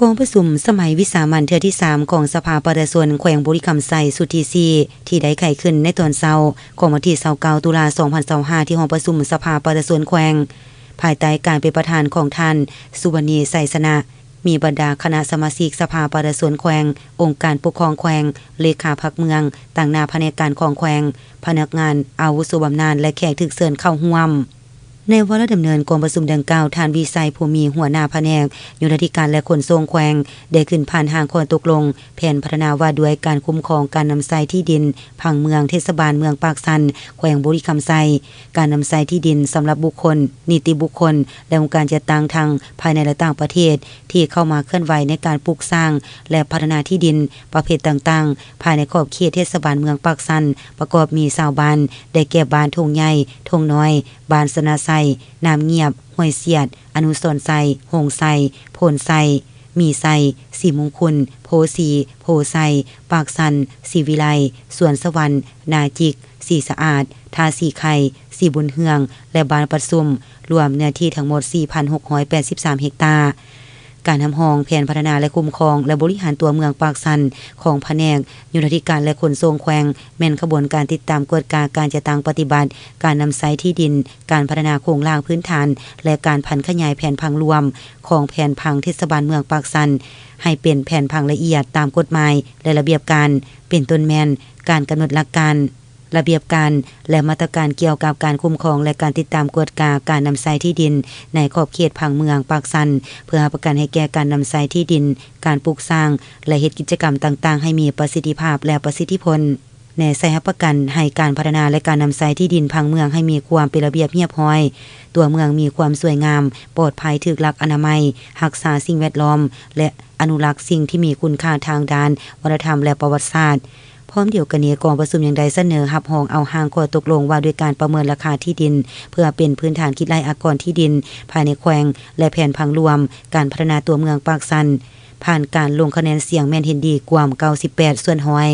ກອງປະຊຸມສະໄໝວິສາມັນເທື່ອທີສາມຂອງສະພາປະຊາຊົນແຂວງບໍລິຄຳໄຊຊຸດທີສີ່ ທີ່ໄດ້ໄຂຂຶ້ນໃນຕອນເຊົ້າຂອງວັນທີຊາວເກົ້າ ຕຸລາ ສອງພັນຊາວຫ້າ ທີ່ຫ້ອງປະຊຸມສະພາປະຊາຊົນແຂວງ ພາຍໃຕ້ການເປັນປະທານຂອງທ່ານ ສຸວັນນີ ໄຊຊະນະ, ມີບັນດາຄະນະສະມາຊິກສະພາປະຊາຊົນແຂວງ, ອົງການປົກຄອງແຂວງ, ເລຂາພັກເມືອງ, ຕາງໜ້າພະແນກການຂອງແຂວງ, ພະນັກງານອາວຸໂສບຳນານ ແລະ ແຂກຖືກເຊີນເຂົ້າຮ່ວມ. ໃນວາລະດຳເນີນກອງປະຊຸມດັ່ງກ່າວ, ທ່ານ ວິໄຊ ພູມີ ຫົວໜ້າພະແນກໂຍທາທິການ ແລະ ຂົນສົ່ງແຂວງ ໄດ້ຂຶ້ນຜ່ານຮ່າງຂໍ້ຕົກລົງແຜນພັດທະນາວ່າດ້ວຍການຄຸ້ມຄອງການນຳໃຊ້ທີ່ດິນຜັງເມືອງເທດສະບານເມືອງປາກຊັນ ແຂວງບໍລິຄຳໄຊ, ການນຳໃຊ້ທີ່ດິນສຳລັບບຸກຄົນ, ນິຕິບຸກຄົນ ແລະ ອົງການຈັດຕັ້ງທັງພາຍໃນ ແລະ ຕ່າງປະເທດ ທີ່ເຂົ້າມາເຄື່ອນໄຫວໃນການປຸກສ້າງ ແລະ ພັດທະນາທີ່ດິນປະເພດຕ່າງໆ ພາຍໃນຂອບເຂດເທດສະບານເມືອງປາກຊັນ ປະກອບມີຊາວບ້ານ ໄດ້ແກ່ ບ້ານທົ່ງໃຫຍ່, ທົ່ງນ້ອຍ, ບ້ານຊະນະໄຊ, ນ້ຳງຽບ, ຫ້ວຍສຽດ, ອະນຸສອນໄຊ, ໂຮງໄຊ, ໂພນໄຊ, ມີໄຊ, ສີມຸງຄຸນ, ໂພສີ, ໂພໄຊ, ປາກຊັນ, ສີວິໄລ, ສວນສະຫວັນ, ນາຈິກ, ສີສະອາດ, ທ່າສີໄຂ່, ສີບຸນເຮືອງ ແລະ ບ້ານປະຊຸມ, ລວມເນື້ອທີ່ທັງໝົດ ສີ່ພັນຫົກຮ້ອຍແປດສິບສາມເຮັກຕາ. ການຮັບຮອງແຜນພັດທະນາ ແລະ ຄຸ້ມຄອງ ແລະ ບໍລິຫານຕົວເມືອງປາກຊັນ ຂອງພະແນກໂຍທາທິການ ແລະ ຂົນສົ່ງແຂວງ ແມ່ນຂະບວນການຕິດຕາມກວດກາການຈັດຕັ້ງປະຕິບັດການນຳໃຊ້ທີ່ດິນ, ການພັດທະນາໂຄງລ່າງພື້ນຖານ ແລະ ການຜັນຂະຫຍາຍແຜນຜັງລວມຂອງແຜນຜັງເທດສະບານເມືອງປາກຊັນ ໃຫ້ເປັນແຜນຜັງລະອຽດຕາມກົດໝາຍ ແລະ ລະບຽບການ, ເປັນຕົ້ນແມ່ນການກຳນົດຫຼັກການ, ລະບຽບການ ແລະ ມາດຕະການກ່ຽວກັບການຄຸ້ມຄອງ ແລະ ການຕິດຕາມກວດກາການນຳໃຊ້ທີ່ດິນໃນຂອບເຂດຜັງເມືອງປາກຊັນ ເພື່ອຮັບປະກັນໃຫ້ແກ່ການນຳໃຊ້ທີ່ດິນ, ການປຸກສ້າງ ແລະ ເຮັດກິດຈະກຳຕ່າງໆ ໃຫ້ມີປະສິດທິພາບ ແລະ ປະສິດທິຜົນ. ແນໃສ່ຮັບປະກັນໃຫ້ການພັດທະນາ ແລະ ການນຳໃຊ້ທີ່ດິນຜັງເມືອງໃຫ້ມີຄວາມເປັນລະບຽບຮຽບຮ້ອຍ, ຕົວເມືອງມີຄວາມສວຍງາມ, ປອດໄພ, ຖືກຫຼັກອະນາໄມ, ຮັກສາສິ່ງແວດລ້ອມ ແລະ ອະນຸລັກສິ່ງທີ່ມີຄຸນຄ່າທາງດ້ານວັດທະນະທຳ ແລະ ປະຫວັດສາດ. ພ້ອມດຽວກັນນີ້, ກອງປະຊຸມຍັງໄດ້ສະເໜີຮັບຮອງເອົາຮ່າງຂໍ້ຕົກລົງວ່າດ້ວຍການປະເມີນລາຄາທີ່ດິນ ເພື່ອເປັນພື້ນຖານຄິດໄລ່ອາກອນທີ່ດິນພາຍໃນແຂວງ ແລະ ແຜນຜັງລວມການພັດທະນາຕົວເມືອງປາກຊັນ, ຜ່ານການລົງຄະແນນສຽງແມ່ນເຫັນດີກວມເກົ້າສິບແປດສ່ວນຮ້ອຍ.